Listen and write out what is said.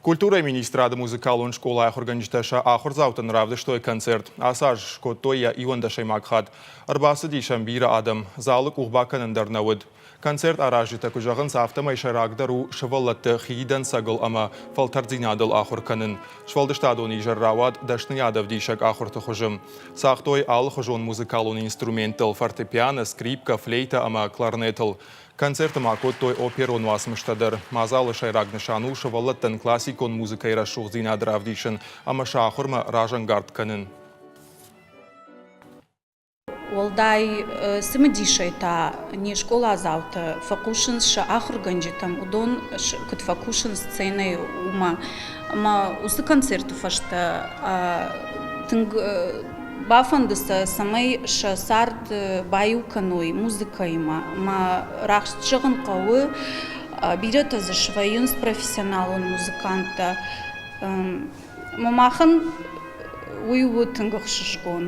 Культурӕйы министрады музыкалон скъолайы ахуыргӕнджытӕ сӕ ахуырдзаутӕн равдыстой концерт. Ацы аз скодтой йӕ иуӕндӕсӕймаг хатт. Ӕрбацыдис ӕм бирӕ адӕм. Залы къух бакӕнын дӕр нӕ уыд. Концерт аразджытӕ куыд зӕгъынц, афтӕмӕй сӕйрагдӕр у сывӕллӕтты хи дӕнцӕгыл ӕмӕ фӕлтӕрддзинадыл ахуыр кӕнын. Сфӕлдыстадон изӕр рауад дӕсныйадӕвдисӕг ахуырты хуызы. Цагътой алыхуызон музыкалон инструменттыл фортепиано, скрипкӕ, флейтӕ ӕмӕ кларнетыл. Концерты ма кодтой оперон уацмыстӕ дӕр. Мадзалы сӕйраг нысан у сывӕллӕттӕн классикон музыкӕйы рӕсугъддзинад равдисын ӕмӕ сӕ ахуырмӕ разӕнгард кӕнын. Уӕлдай цымыдисӕй та не скъоладзаутӕ фӕхъусынц сӕ ахуыргӕнджытӕм, уыдон куыд фӕкусынц сценӕйы, уымӕ. Ӕмӕ уыцы концерты фӕстӕ тынг бафӕнды сӕ, цӕмӕй сӕ цард баиу кӕной музыкӕимӕ. Ӕмӕ раст зӕгъын хъӕуы, бирӕтӕ дзы свӕййынц профессионалон музыканттӕ. Ӕмӕ махӕн уый у тынг ӕхсызгон.